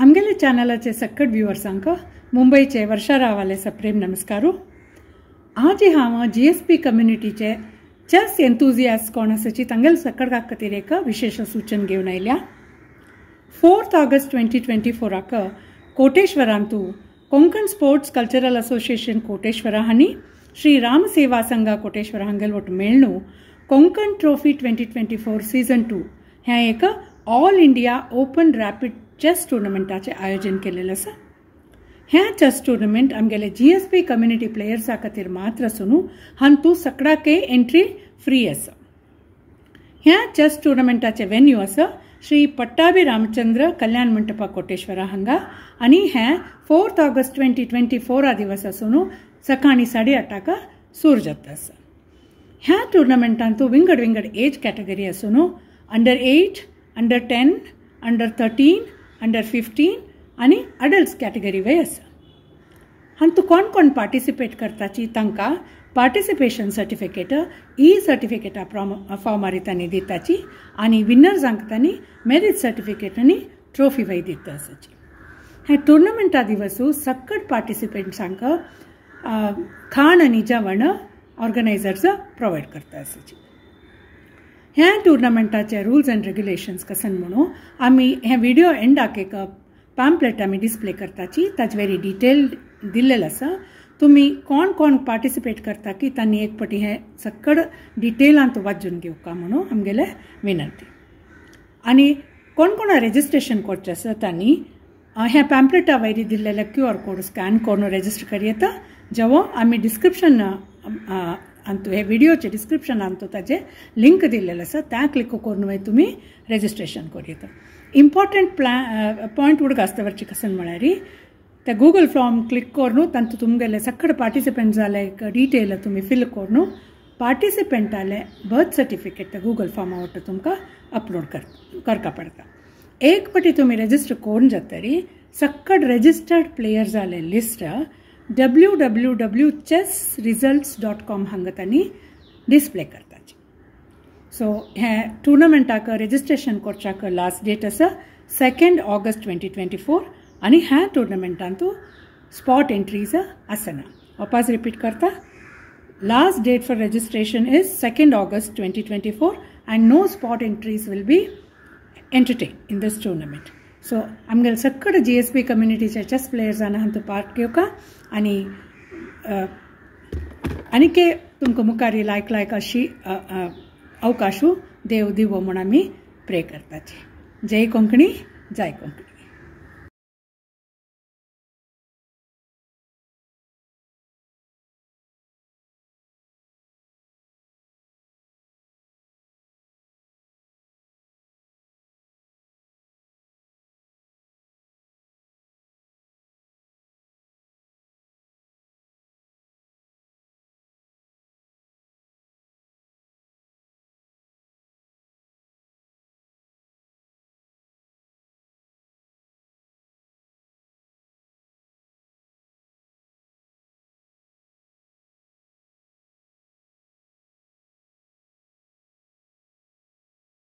आमगेले चॅनलाचे सक्कड व्युवर्सांक मुंबयचे वर्षा रावाले सप्रेम नमस्कारू। आज हांव जीएसपी कम्युनिटीचे चेस एन्थुजियास्ट कोण आसाची तांगेले सक्कड खातीर एक विशेष सूचन घेवन आयल्या। 4 August 2024 कोटेश्वरांतू Konkan sports cultural association Koteshwara हांणी श्री राम सेवा संघ कोटेश्वर हांगेल वट मेळ्ळू कोंकण ट्रॉफी 2024 सीझन 2 हें एक all India open rapid chess टुर्नामेंटाचें आयोजन केलेलें आसा। हें चेस टुर्नामेंट आमगेले जीएसपी कम्युनिटी प्लेयर्सा खातीर मात्र आसून हातूंत सगळ्याकय एंट्री फ्री आसा। ह्या चेस टुर्नामेंटाचें वेन्यू आसा श्री पट्टाभी रामचंद्र कल्याण मंटपा कोटेश्वरा हांगा आनी हें 4 ऑगस्ट 2024 दिवस आसून सकाळी 8:30 सुरू जाता आसा। ह्या टुर्नामेंटांतू विंगड विंगड एज कॅटेगरी आसून अंडर 8, अंडर 10, अंडर 13, अंडर 15 आनी अडल्ट्स कॅटेगरी वय आसा। हातूंत कोण कोण पार्टिसिपेट करताची तांकां पार्टिसिपेशन सर्टिफिकेट ई सर्टिफिकेटा फॉर्मार तांणी दिताची आनी विनर्सांक तांणी मेरीट सर्टिफिकेट आनी ट्रॉफी वय दिता आसाची। हे टुर्नामेंटा दिवसू सक्कट पार्टिसिपेंट्सांक खाण आनी जेवण ऑर्गनायझर्स प्रोवायड करता आसाची। ह्या टुर्नामेंटाचे रुल्स अँड रेग्युलेशन्स कसन म्हणून आमी हे व्हिडिओ एंडाक एक पॅम्पलेट आमी डिस्प्ले करताची, ताचे वेरी डिटेल दिल्लें आसा। तुमी कोण कोण पार्टिसिपेट करता की तांणी एक पटी हे सक्कड डिटेलांत वाचून घेवका म्हणून आमगेले विनंती। आनी कोण कोण रेजिस्ट्रेशन करचें आसा तांणी ह्या पॅम्पलेटा वयर दिल्लेले क्यू आर कोड स्कॅन करून रेजिस्टर करूं येता। जेवो आमी डिस्क्रिप्शन अंतू हे व्हिडिओचे डिस्क्रिप्शन अंतू ताजे लिंक दिल्लें आसा, त्या क्लिक करून तुमी रेजिस्ट्रेशन करूं येता। इम्पॉर्टंट पॉयंट उडगास दवरचे कसन म्हळ्यार ते गुगल फॉर्म क्लिक करून तांतूं तुमगेले सक्कड पार्टिसिपंट जाले एक डिटेल तुमी फिल करून पार्टिसिपंटाले बर्थ सर्टिफिकेट ते गुगल फॉर्मा वटेन तुमकां अपलोड करका पडटा। एक पटी तुमी रेजिस्टर करून जातरी सक्कड रेजिस्टर्ड प्लेयर जाले लिस्ट www.chessresults.com हांगा तांणी डिस्प्ले करताची। सो हें टुर्नामेंटाक रेजिस्ट्रेशन करच्याक लास्ट डेट आसा 2 ऑगस्ट 2024 आनी ह्या टुर्नामेंटांतू स्पॉट एंट्रीज आसना। वापस रिपीट करता, last date for registration is 2 August 2024 and no spot entries will be entertain in this tournament. So आमगेले सक्कड जीएसपी कम्युनिटीचे चेस प्लेयर्सान हातूंत पार्ट घेवका आनी आनीके तुमकां मुखार लायक लायक अशी अवकाशू देव दिवो म्हूण आमी प्रे करताची। जय कोंकणी, जय कोंकणी।